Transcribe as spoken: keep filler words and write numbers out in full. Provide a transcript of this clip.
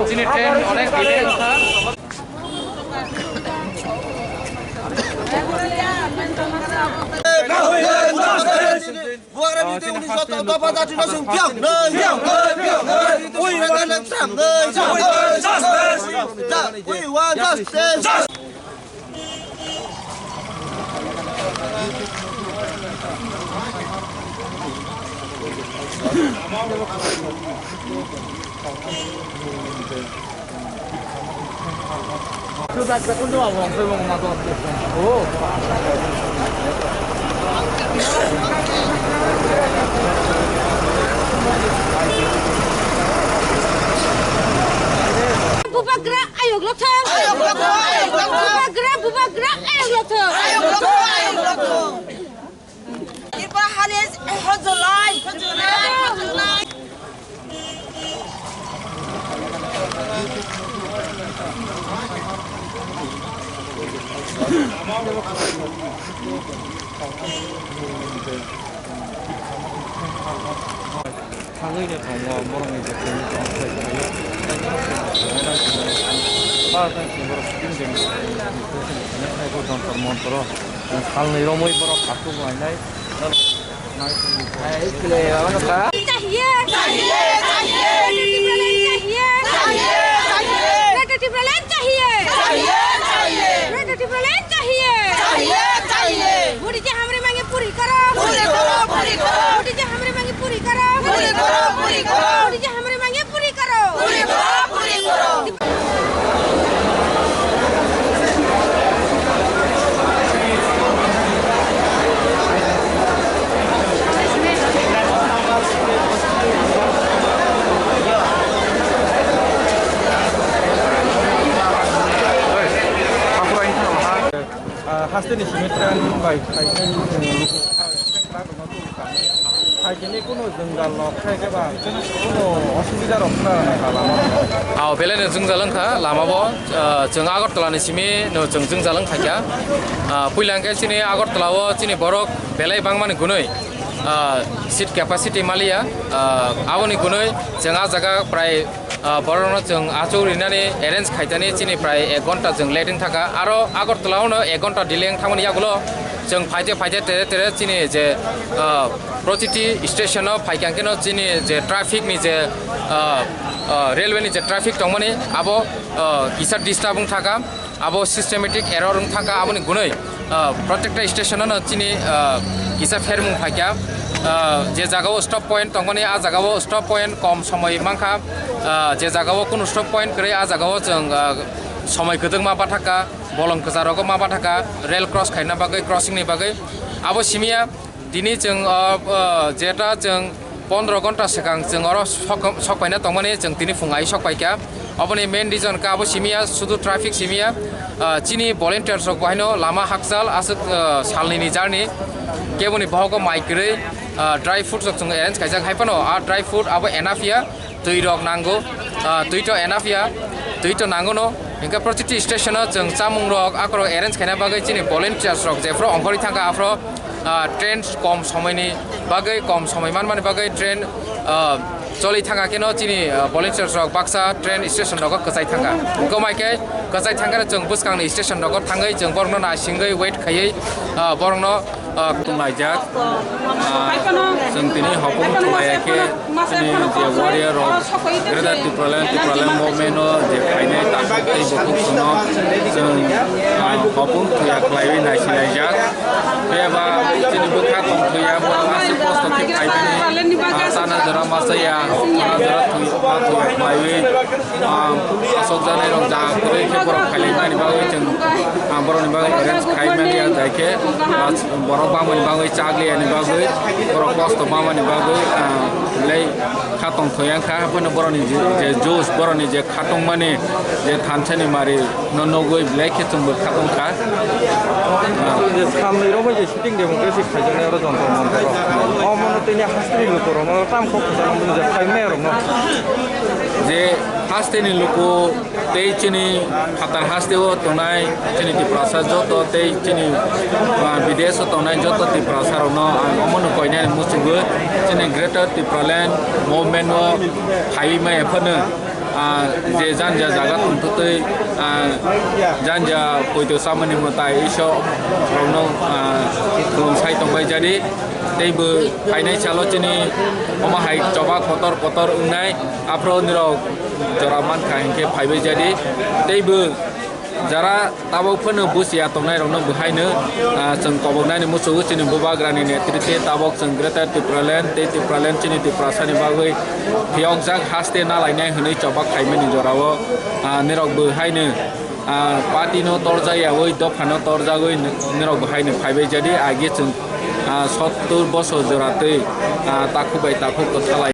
Chini train onek delay wngkha. Bubagra ni tei unis dopha jati no chwng phiyok nai. We want justice. We want justice. Bubagra ayok lokthong. Bubagra, bubagra ayok lokthong. Tripura hani hojolai. Thangwi no thango, borokni je tongmung tongmung khlai khlaio. Ba tang sini borok shooting de, nai bo Jantar Mantar o, salni romwi borok aswk lainai. Nai sini. Hai, khlai, abo no ba. Chahiye! Chahiye! Chahiye! Greater Tipraland chahiye! Chahiye! Chahiye! Greater Tipraland chahiye! Chahiye! Greater Tipraland chahiye! Chahiye! Chahiye! Modi ji hamari mangi puri karo! Puri karo! Puri karo! Modi ji hamari mangi puri karo! Puri karo! Puri karo! Modi ji hamari mangi puri karo! Puri karo! Puri karo! Ah, hasteni simi train bai khaikhe chwng luku, ah, sengkrak rwno tubui kha. Khaikhe ni kunu jwngjal rok khaikhe ba kunu osubida rok khna rwnai ba lama. Ah, belai no jwngjal wngkha lama bo, ah, chwng Agartala ni simi no chwng jwngjal wngkha kha. Ah, puila hwnkhe chini Agartala o chini borok belai bangmani gunui, ah, seat capacity maliya, ah, aboni gunui chwng ah jaga prai Ah, borokno chwng achuk rinani arrange khaitani chini prai ek ghonta chwng late wng thaka. Aro Agartala-o no ek ghonta delay wng thangmani yagulo chwng phaite phaite tere tere chini je, ah, protiti station-o phaikha khe no chini je traffic ni je, ah, ah, railway ni je traffic tongmani abo, ah, kisa disturb wng thaka. Abo systematic error wng thangkha, aboni gunui, ah, protekta station-o no chini, ah, kisa phermung phaikha. Ah, je jagao stop point tongmani, ah jagao stop point kom somoi mankha. Ah, je jagao kunu stop point kwrwi, ah jagao chwng, ah, somoi kwdwkma bathakha, bolong kwcharo ma bathakha, rail cross khaina bagwi, crossing ni bagwi. Abo simiya. Tini chwng, o, o, jeta chwng pondro ghonta swkang chwng oro sok, sok paina tongmani chwng tini phung ai sok paikha. Oboni main reason khe abo simiya, sudu traffic simiya. Ah, chini volunteers rok bo haino lama hakchal aswk, ah, salnini journey. Keboni bohogo mai kwrwi, ah, dry food rok chwng arrange kaijak hai phano, ah, dry food abo enough ya. Twi rok nango, ah, twi to enough ya, twi to nango no. Hingke protiti station o chwng chamung rok akorok arrange khaina bagwi chini volunteers rok jephru ongkhorwi thangkha aphro, ah, train kom somoi ni bagwi, kom somoi manmani bagwi train, ah, choli thangkha khe no chini, ah, volunteers rok baksa train station rogo kwchai thangkha. Hingke mai khe kwchai thangkhe no chwng bwskangni station rogo thangwi chwng borokno naisingwi wait khaiwi, ah, borokno Ah, tonglaijak. Ah, chwng tini hopung tonglaikhe chini je warrior rok Greater Tipraland, Tipraland movement o je khainai takhuk tei bukhuk chwngno chwng, ah, hopung thuya khlaiwi naisilaijak. Phiya ba chini bwkha tong thuya borok aswk kosto khe khaimani, ah, chana jora ma chaya, chana jora thwi-, ma thuya khlaiwi. Ah, asok janai rok jaga kwrwi khe borok khailai mani bagwi chwng, ah, borokni bagwi arrange khai mani ya, jai khe, ah, borok bangmani bagwi chak liyani bagwi, borok kosto bangmani bagwi, ah, belai kha tong thoi wngkha. Haphano borokni je, je juice, borokni je kha tongmani je thansa ni mari no nugwi belai khe chwngbo kha tongkha. Ah. Je samni romwi je shooting democracy khaijaknai oro Jantar Mantar o. Omono tini hasteni lukurokno tam kok kwchangma je khaimai rokno. Je hasteni luku tei chini phatar hasteo tongnai chini Tiprasa joto tei chini, ah, bidesho tongnai joto Tiprasarokno ang omono koinani muchungo chini Greater Tipraland Movement-o phaiwi maya phano, ah, je janja jaga tongthokgwi, ah, janja poito chamani mwtai Isor rokno, ah, khulumsai tongbai jadi. Tei bo phainai salo chini omo hai choba kotor kotor wngnai, aphro nirok jora mankha hinkhe phaibai jadi. Tei bo jara tabok phano busia tongnai rokno bo haino, ah, chwng koboknani muchungo chini bubagrani netrite tabok chwng Greater Tipraland tei Tipraland chini Tiprasani bagwi phiyokjak haste nalainai hwnwi choba khaimani jorao, ah, nirok bo haino, ah, party no torjak yaui dopha no torjagwi nirok bo haino phaibai jadi agi chwng, ah, sottur bosor jora twi, ah, takhuk bai takhuk kwthalai.